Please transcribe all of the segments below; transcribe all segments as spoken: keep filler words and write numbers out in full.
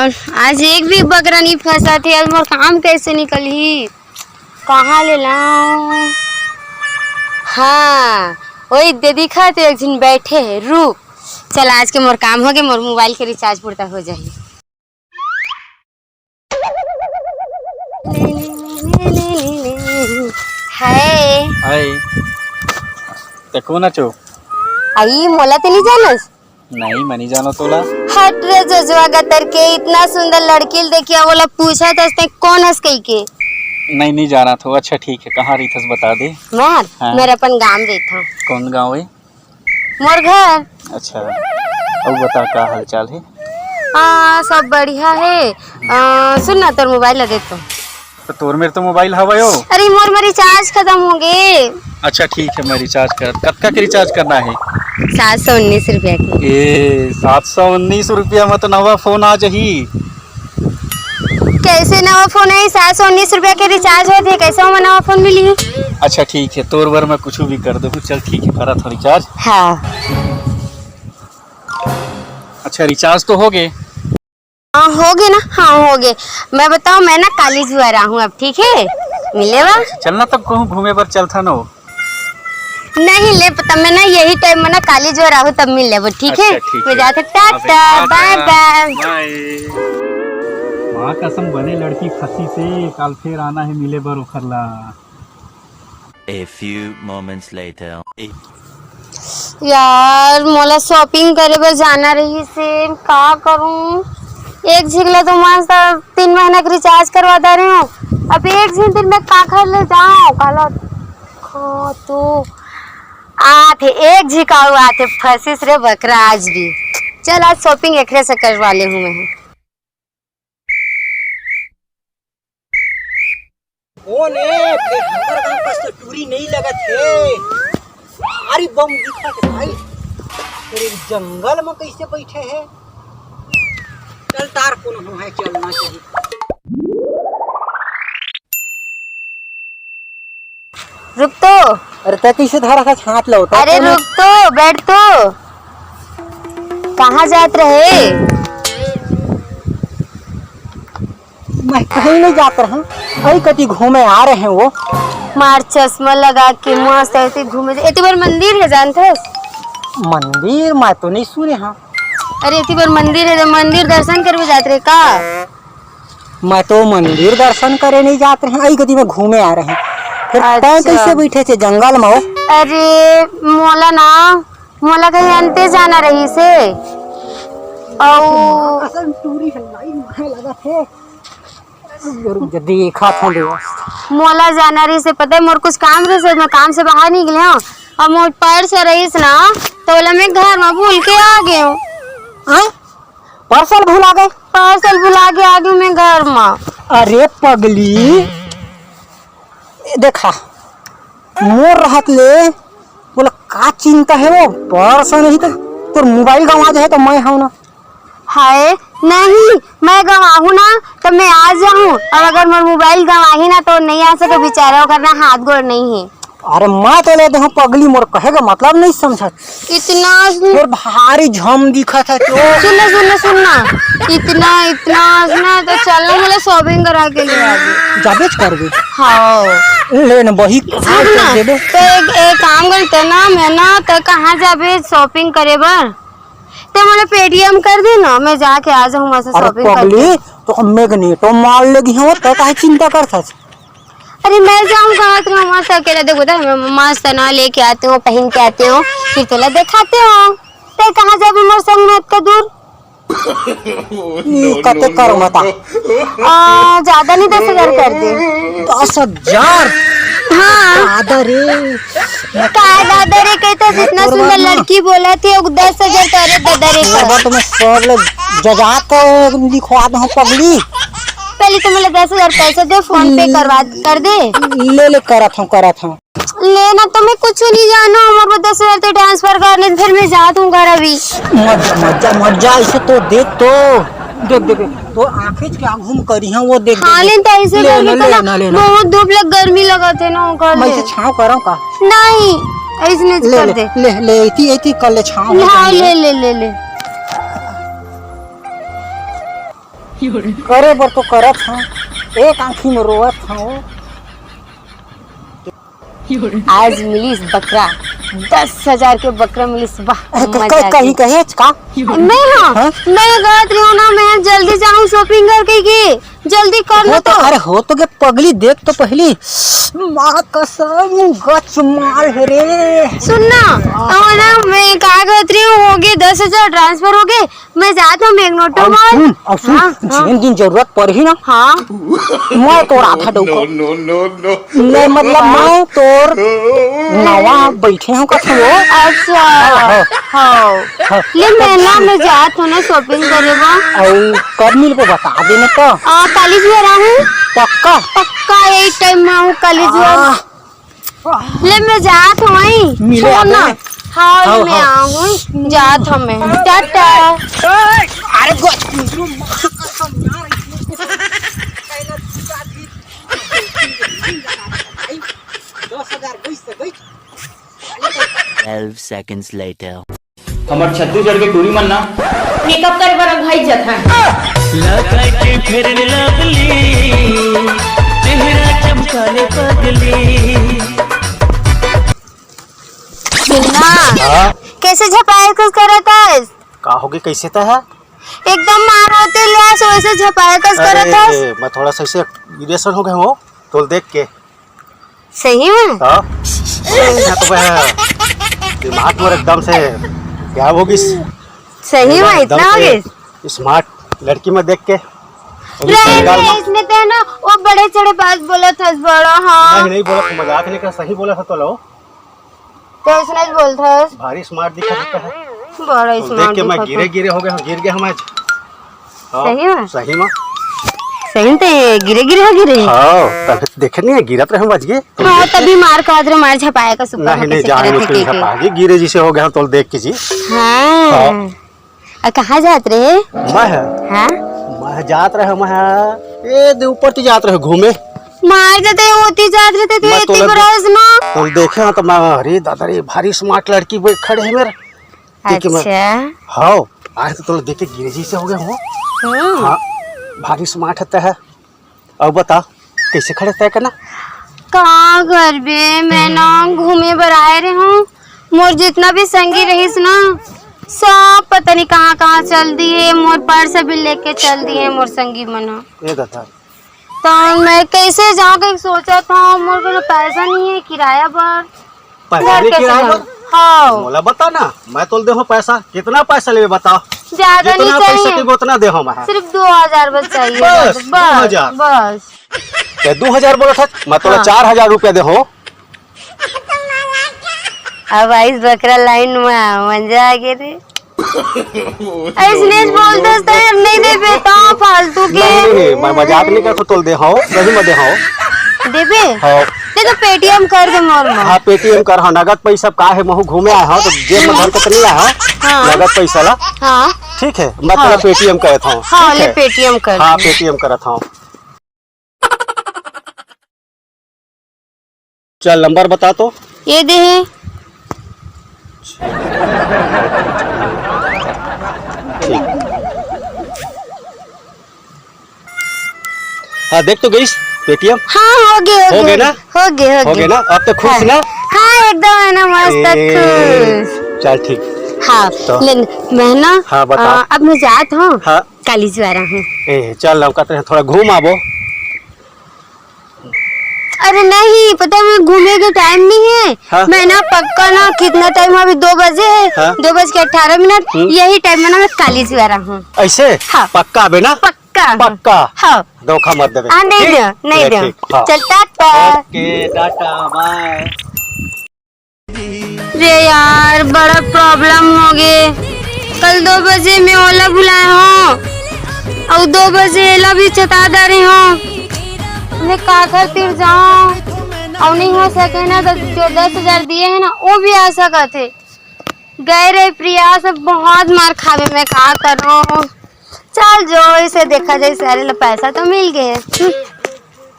आज एक भी बकरा नहीं फंसा थे, आज मोर काम कैसे निकलही? कहाँ ले लाऊं? हाँ, वही दे दिखा तो एक झिन बैठे है, रुक। चल, आज के मोर काम हो गए, मोर मोबाइल के रिचार्ज पुरता हो जाही। हाय। हाय। ते कोन आचो? आई, मोला ते नहीं जानस? नहीं, मैं नहीं जानो तोला। हट रे जजवा गतर के, इतना सुंदर लड़की ल देखिया, मोला पूछत हस ते कोन हस कही के। नहीं, नहीं जाना थो। अच्छा ठीक है, कहाँ रहिथस बता दे। मैं, हाँ। मैं अपन गांव रहिथों। कौन गांव है? मोर घर। अच्छा, अब बता का हाल चाल है? हाँ, सब बढ़िया है। आ, सुन ना, तोर मोबाइल ला दे तो। तो तोर मेर तो मोबाइल हवय ओ। अरे मोर में रिचार्ज खत्म हो गे। अच्छा ठीक है, मैं रिचार्ज कर, कतका के रिचार्ज करना है? सात सौ उन्नीस रुपया के। ए, सात सौ उन्नीस रुपया में तो नवा फोन आ जाही। कैसे नवा फोन है? सात सौ उन्नीस रुपया के रिचार्ज होत हे, कैसे ओमा नवा फोन मिली? अच्छा ठीक है, तोर बर मैं कुछ भी कर दूँ। चल ठीक है, करा था रिचार्ज। हाँ। अच्छा, रिचार्ज तो हो गए। हाँ, हो गए ना? हाँ, हो गए। मैं बताऊँ, मैं ना काली जुआर आहूँ अब, ठीक है? मिले बा? चलना तब कहूँ घूमे बर चलथन ओ। नहीं ले, तब मैं ना यही टाइम में ना काली जुआर आहूँ, तब मिल लेबो, ठीक है? अच्छा, ठीक मैं है। जाते, टाटा, बाय बाय। माँ कसम बने लड़की फंसी से, काल फिर आना है मिले बर ओखर ला। A few moments later. यार, मोला शॉपिंग करे बर जाना रहिसे, का करूं? एक झिन ला तो मस्त तीन महीना के रिचार्ज करवा दे रहे हो, अब एक झिन दिन में काखर ले जाओ, काला खा तो आथे, एक झिकाऊ आथे, फंसिस रे बकरा आज भी। चल, आज शॉपिंग एकरे से करवा ले हूँ मैं। कोन ए? फेर हमर गांव पास तो टूरी नहीं लगत हे। भारी बम दिखत हे भाई। तेरे जंगल में कैसे बैठे हे? चल तार कोनो हो है, चलना चाहिए। रुक तो। अरे, तै कइसे धरा था हाथ ला? अरे, रुक तो, बैठ तो। कहाँ जात रहे? मैं कहीं नहीं जात रहा, अई कती घूमे आ रहे हैं वो। मार चश्मा लगा के मस्त ऐसे घूमे, एती बर मंदिर है, जानत हस? मंदिर मैं तो नहीं सुने हाँ। अरे, एती बर मंदिर है, तो मंदिर दर्शन करबे जात रहे का? मैं तो मंदिर दर्शन करे नहीं जात रहे, अई कती में घूमे आ रहे हैं। फिर तैं अच्छा। कैसे बैठे थे जंगल में वो? अरे मोला ना, मोला कहीं अंते जाना रहिसे। अउ असल टूरी है, लाई मारे लगा थे। रुक जा, रुक जा, देखा था दोस्त। मोला जाना रहिसे, पता है मोर कुछ काम रहिसे, मैं काम से बाहर निकले हूँ। अब मोर पर्स रहिस ना, तो बोला मैं घर में भूल के आ गए हूँ। हाँ? पार्सल भुला गए? पार्सल भुला के आ गई मैं घर में। अरे पगली, देखा, मोर रहत ले बोला का चिंता है वो, पार्सल नहीं तो तोर मोबाइल गंवा जाए तो मैं हूं ना। हाय, नहीं, मैं गंवाहूं ना तो मैं आ जाऊं, और अगर मोर मोबाइल गंवाही ना तो नहीं आ सके बेचारा, ओकर ना हाथ गोड़ नहीं है। अरे मैं तो ले देहूं पगली, मोर कहे का मतलब नहीं समझत। इतना मोर भारी झम दिखत है तो। सुन ना, सुन ना, सुन ना। इतना, इतना ना तो चल ना, मोला शॉपिंग करा के ले आबे। जाबेच करबे। हाँ। ले ना बही, सुन ना, देबे। तो एक, एक काम करते ना, मैं ना, तो कहाँ जाबे शॉपिंग करे बर? ते मोला पेटीएम कर दे ना, मैं जाके आ जाऊँ वहाँ से अरे शॉपिंग करके। पगली, तो हम मैग्नेटो मार लेगी हो, तो काहे चिंता करथस? अरे मैं जाऊँ कहाँ, तुम मस्त अकेला देखो, तो मैं मस्त ना लेके आती हूँ, पहन के आती हूँ, फिर तोला दिखाते हो। ते कहाँ जाबे मोर संग में इतना दूर? ई कते कर मता। आ, ज्यादा नहीं, दस हजार कर दे। दस हजार? हाँ। दादा रे। का दादा रे कहते, जितना सुंदर लड़की बोला थे, वो दस हजार तो, अरे दादा रे का। तो मैं सब ले जजात को लिखवा दे हूँ पगली। पहले तो मोला दस हजार पैसा दे, फोन पे करवा, कर दे। ले ले, करत हूँ, करत हूँ। लेना तो मैं कुछ नहीं जानो, हमारे को दस हजार तो ट्रांसफर कर ले, फिर मैं जात हूँ घर अभी। मत जा, मत जा, मत जा, इसे तो देख तो, देख, देख, देख, तो आंखें क्या घूम करी हैं, वो देख, हाँ, देख, लेन तो ऐसे ले, कर ना, लेता ले, ना, ना, ले, ना। बहुत धूप लग, गर्मी लगत है ना, कर मैं ले। इसे छाँव कराऊँ का? नहीं, ऐसे नहीं ले, कर ले, दे। ले, ले, इतनी, इतनी कर ले छाँव, हाँ, ले, ले, ले, ले, ले। करे बर तो करत हंव, एक आंखी में रोवत हंव। आज मिलिस बकरा, दस हजार के बकरा मिलिस। वाह, अरे, क-, मजा क-, आ कहीं गया। कहेच का? मैं, हाँ, हाँ? मैं कहत रही हूँ ना, मैं जल्दी जाऊँ shopping करके, के जल्दी कर हो ना तो, तो। अरे हो तो के पगली, देख तो पहली, माँ कसम गच माल हे रे। सुन ना, हाँ। और ना, मैं का कहत रही हूँ, हो गए दस हजार transfer हो गए, मैं जात हूँ Magneto Mall। सुन, और सुन, हाँ, हाँ। जेन दिन जरूरत पड़ही ना, हाँ। मैं तोर आधा डौका। No, no, no, no। मैं मतलब, मैं तोर नवा बैठे हूँ कथो। अच्छा। हाँ, हाँ। हाँ। हाँ। ले, मैं ना, मैं जात हूँ ना shopping करे बर। और कब मिलबो, बता देना तो। आ, काली जुआर आहूँ। पक्का? पक्का, यही time में आहूँ काली जुआर। आ। ले, मैं जात हूँ, वहीं। मिले छोड़ ना। आबे। हाँ, हाँ, मैं हाँ। आहूँ, जात हूँ मैं। टाटा। अरे, गो-, दस हजार गई से गई। Twelve seconds later। हमर छत्तीसगढ़ के टूरी मन ना makeup करे बर अघाई जथे। लगा के फेयर लवली, चेहरा चमकाले पगली। सुनना, हाँ? कैसे झपाए कुछ करत हस? का होगे, कैसे त है? एकदम मार होते ले, सो ऐसे झपाए कस करत हस। अरे, मैं थोड़ा सा ऐसे इरेशन हो गया हूँ, तोल देख के। सही में? हाँ। अच्छा, तो वह दिमाग मोर एकदम से क्या हो गइस? सही में एकदम इतना हो से गइस? Smart लड़की में देख के। रहे, रहे, इसने ते ना, वो बड़े चढ़े बात बोलत हस बड़ा, हाँ। नहीं, नहीं बोला, मजाक नहीं कर, सही बोला था तो लो। तो इसने बोलत हस। भारी smart दिखत है। बड़ा तो देख smart के मैं दिखत गिरे, है। गिरे हो गया हूँ, गिर गया हूँ मैं आज। हाँ, सही में? सही में। सही में ते गिरे गिरे हो गिरे? हाँ, तभी तो देखे नहीं है, गिरत रहे बच गए। हाँ, तभी मार खात रहे, मार झपाए का सुपर नहीं, नहीं, जान मुझ के झपा गए, गिरे जैसे हो गए हम तो देख के जी। हाँ। हाँ। और कहाँ जात रहे? मैं? हाँ। मैं जात रहे, मैं ए दे ऊपर ती जात रहे घूमे। मार देते होती जात रहे थे, तू मैं इतनी तोले बरस ना। तो देखे हाँ तो मैं, अरे दादा रे, भारी smart लड़की वो खड़े है मेरे। देख के मैं अच्छा। हाँ, आज तो तोला देख के गिरे जैसे हो गया हूँ। हम्म। हाँ, भारी smart है तै। अब बता, कैसे खड़े तय करना? का करबे, मैं ना घूमे बर आए रहे हूँ। मोर जितना भी संगी रहिस ना, सब पता नहीं कहाँ कहाँ चल दिए। मोर पर्स भी लेके चल दिए मोर संगी मन। ए दादा, तो मैं कैसे जाऊँ, कहीं सोचा था, मोर को पैसा नहीं है किराया बर। पैसा घर नहीं कैसे किराया जाऊँ? बर? हाँ। मोला बता ना, मैं तोल देहूँ पैसा। कितना पैसा लेबे बता? ज्यादा नहीं चाहिए। जितना पैसा कहिबे उतना देहूँ मैं। सिर्फ दो हजार बस चाहिए। बस, बस, दो हजार। बस। ते दो हजार बोलत हस, मैं तोला हाँ। चार हजार रुपया देहूँ। अब आइस बकरा लाइन में, मजा आ गया रे। अइसने बोलथस त हम नहीं देबे, त फालतू के। नहीं, नहीं, मैं मजाक नहीं करत हूँ, तोल देहूँ, सही में देहूँ। देबे? हाँ। नहीं तो Paytm कर दे मोर में। हाँ, Paytm कर, हाँ, नगद पैसा का है, महू घूमे आए हूँ, तो जेब में धर के तो नहीं आए हूँ, हाँ। नगद पैसा ला। हाँ। ठीक है, मैं तोला हाँ। Paytm करत हूँ, हाँ, ठीक ले है? Paytm कर हाँ, दे। Paytm करत हूँ। चल, नंबर बता तो। ये दे है। ठीक। हाँ, देख तो गइस, Paytm। हाँ, हो गए, हो हो गए, गए ना? हो गए, हो हो गए गए। ना? अब तो खुश हाँ। ना? हाँ, एकदम है ना, मस्त ए, खुश। चल, ठीक। हाँ, तो? ले, मैं ना, हाँ, बता। आ, अब मैं जात हूँ, हाँ। काली जुआर आहूँ। ए, चल, हम कहते हैं, थोड़ा घूम आबो। अरे नहीं, पता है, मैं घूमे के time नहीं है। हाँ। मैं ना पक्का ना, कितना time अभी दो बजे है, हाँ। दो बज के अठारह मिनट, हम्म। यही time में ना मैं काली जुआर आहूँ। ऐसे? हाँ। पक्का आबे ना? पक्का। पक्का। हाँ। धोखा मत देबे। हाँ, नहीं ठीक? दे, नहीं ठीक, दे। ठीक, हाँ। चल, टाटा। OK, Tata, bye। रे यार, बड़ा problem हो गे। कल दो बजे मैं ओला बुलाए हूँ, अउ दो बजे एला भी चता डारे हूँ। मैं काखर तीर जाऊँ, अउ नहीं हो सके ना, तो जो दस हजार दिए है ना, वो भी आ सकत है। गए रे प्रिया, सब बहुत मार खावे, मैं का करूँ। चल जो, इसे देखा जाए, सारे ला पैसा तो मिल गए।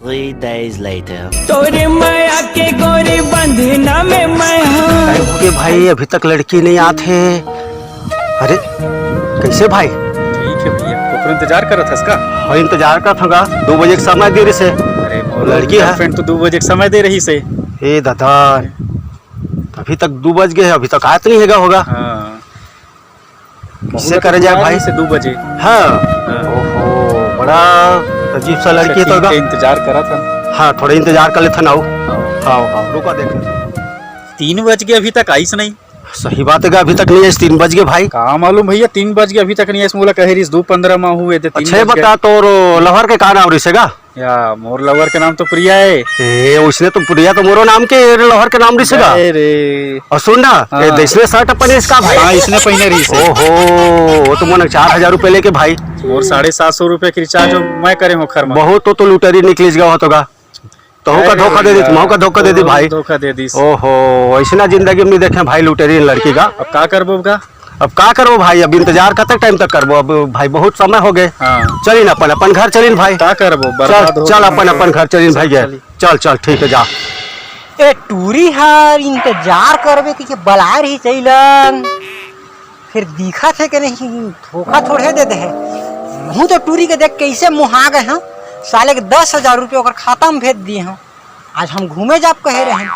Three days later। तोरे माया के गोरी बंधना में मैं हूँ। टाइम हो गए भाई, अभी तक लड़की नहीं आत हे। अरे कैसे भाई? ठीक है भैया। इंतजार करत हस का? हाँ, इंतजार करत हँव गा। दू बजे के समय दे रहिस हे। अरे, मोर लड़की हे। Girlfriend तो दू बजे के समय दे रहिस हे। ए दादा, अभी तक दू बज गे हे, अभी तक आत नइ हे गा। हाँ। कइसे करे जाए भाई? से दू बजे। हाँ। हाँ। ओहो, बड़ा अजीब सा लड़की हे तो गा। इंतजार करत हँव। हाँ, थोड़ा इंतजार कर लेथन, आऊ। हाँ। हाँ, हाँ, रुका देख। तीन बज गे, अभी तक आइस नहीं। सही बात हे गा, अभी तक नइ आइस, तीन बज गे भाई। का मालूम भैया, तीन बज गे, अभी तक नइ आइस। मोला कहे रहिस दू पंद्रह मा हूँ, ए दे तीन बज गे। अच्छा, ये बता, तोर lover के का नाम रहिस हे गा? या, मोर lover के नाम तो प्रिया हे। ए, ओइसने तो प्रिया तो मोरो नाम के lover के नाम रहिस हे गा। अरे रे। अउ सुन ना, हाँ। ए, अइसने shirt पहिने रहिस का भाई? हाँ, अइसने पहिने रहिस हे। ओहो, वो तो मोर चार हजार रुपया लेके भाई। मोर साढ़े सात सौ रुपया के recharge मैं करे हँव ओखर मा। बहुत तो, तो लुटेरी निकलिस गा हो तो गा। तहूँ का धोखा दे दिस, महूँ का धोखा दे दिस भाई। धोखा दे दिस। ओहो, अइसना जिंदगी में नइ देखे भाई, लुटेरी लड़की का। अब का करबो का? अब का करबो भाई, अब इंतजार कतक time तक करबो? अब भाई बहुत समय हो गे। हाँ। चलिन अपन, अपन घर चलिन भाई। का करबो? चल, बर्बाद हो चल गए अपन, तो। अपन घर चलिन भाई। चल, चल, ठीक हे, जा। ए टूरी हर इंतजार करबे कहिके बलाए रहिस हे। फेर दिखत हे कि नहीं, धोखा थोड़े दे दे हे। महूँ तो टूरी के देख के अइसे मुहा गे हँव, साले के दस हजार रुपया ओकर खाता में भेज दिए हँव। आज हम घूमे जाब कहे रहेन,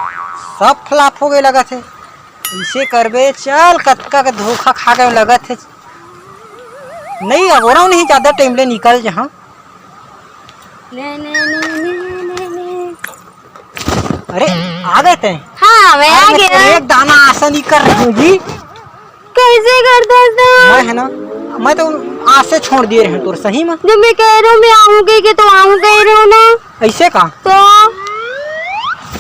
सब flop हो गे लगत हे। अइसे करबे, चल कतका के धोखा खा गे लगत हे। नहीं, अब ओरा नहीं, ज्यादा time ले निकल जहाँ। अरे, आ गे तैं? हाँ, मैं आ गे। एक दाना आस नइ कर रही हूँ जी। कइसे कर देता? मैं हे ना, मैं तो आस छोड़ दिए रहेंव तोर, सही में। जब मैं कहे रहेंव, मैं आहूँ कहिके, तो आहूँ कहे रहेंव ना। अइसे का? तो?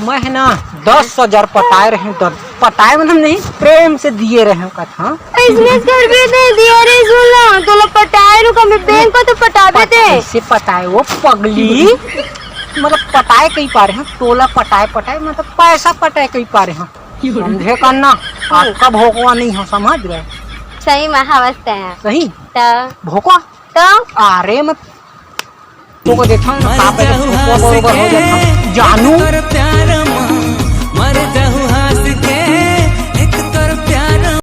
मैं हे ना, दस हजार पटाए रहेंव, दस, पटाए मतलब नहीं, प्रेम से दिए रहेंव कथा। अइसने करबे दे दिया रे, सुन ला, तोला पटाए रहेंव का, मैं बैंक का तो पटाबे दे। कइसे पटाए वो पगली? मतलब पटाए कहि पा रहेंव, तोला पटाए, पटाए, मतलब पैसा पटाए कहि पा रहेंव। समझे कर ना, अतका भोकवा नइ हँव, समझ गे? सही में हवस तैं। सही? त? भोकवा? त? अरे मैं तोला देखथँव ना, का पता भोकवा बरोबर हो जाथँव। जानू।